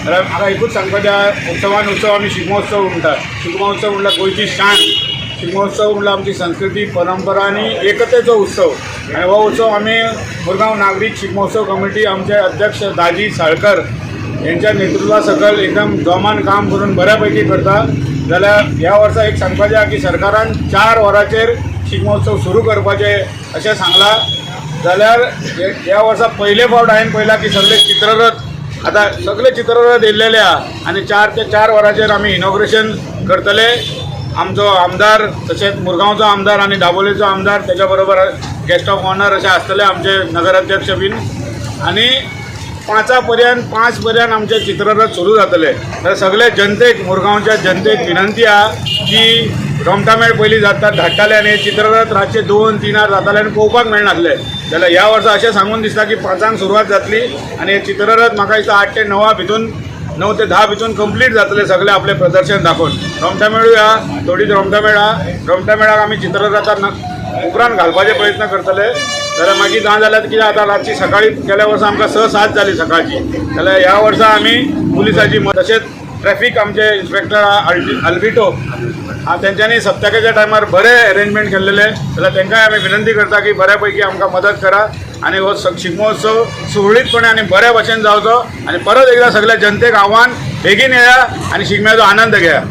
जाल्यार म्हाका एकूच सांगपाचें आहा, उत्सवान उत्सव आमी शिगमोत्सव म्हणटात. शिगमोत्सव म्हणल्यार गोंयची शान. शिगमोत्सव म्हणल्यार आमची संस्कृती, परंपरा आनी एकतेचो उत्सव. आनी हो उत्सव आमी मुरगांव नागरीक शिगमोत्सव कमिटी, आमचे अध्यक्ष दाजी साळकर यांच्या नेतृत्वा सकयल एकदम जोमान काम करून बऱ्या पैकी करता. जाल्यार ह्या वर्सा एक सांगपाचें आहा की सरकारान 4 वरांचेर शिगमोत्सव सुरू करपाचें अशें सांगलां. जाल्यार ह्या वर्सा पयले फावट हांवें पळयलां की सगळे चित्ररथ, आतां सगळे चित्ररथ येयल्लेले आहा आनी 4 ते 4 वरांचेर आमी इनॉग्रेशन करतले. आमचो आमदार, तशेंच मुरगांवचो आमदार आनी दाबोलेचो आमदार, तेच्या बरोबर गेस्ट ऑफ ऑनर अशे आसतले आमचे नगराध्यक्ष बीन. आनी पांचा पर्यंत, 5 पर्यंत आमचे चित्ररथ सुरू जातले. तर सगळे जनतेक, मुरगांवच्या जनतेक विनंती आहा की रोमटामेळ पयलीं जाता, धाडटाले आनी चित्ररथ रातचे 2-3 जाताले आनी पळोवपाक मेळनासले. जाल्यार ह्या वर्सा अशें सांगून दिसता की 5 सुरवात जातली आनी हे चित्ररथ म्हाका दिसता 8 ते 9 भितून, 9 ते 10 भितून कंप्लीट जातले सगळे आपले प्रदर्शन दाखोवन. रोमटामेळूय आहा, थोडीच रोमटामेळ आहा. रोमटामेळाक आमी चित्ररथात उपरांत घालपाचे प्रयत्न करतले. जाल्यार मागीर ना जाल्यार कितें जाता, रातची सकाळी गेल्या वर्सा आमकां 6-7 जाली सकाळची. जाल्यार ह्या वर्सा आमी पुलिसाची तशेंच ट्रॅफिक आमचे इन्स्पेक्टर अल्बिटो हा, तेंच्यांनी सप्तकाच्या टायमार बरें अरेंजमेंट केल्लेले. जाल्यार तांकांय आमी विनंती करता की बऱ्या पैकी आमकां मदत करा आनी हो शिगमोत्सव सुरळीतपणे आनी बऱ्या भशेन जावचो. आनी परत एकदा सगळ्या जनतेक आव्हान, बेगीन येया आनी शिगम्याचो आनंद घेया.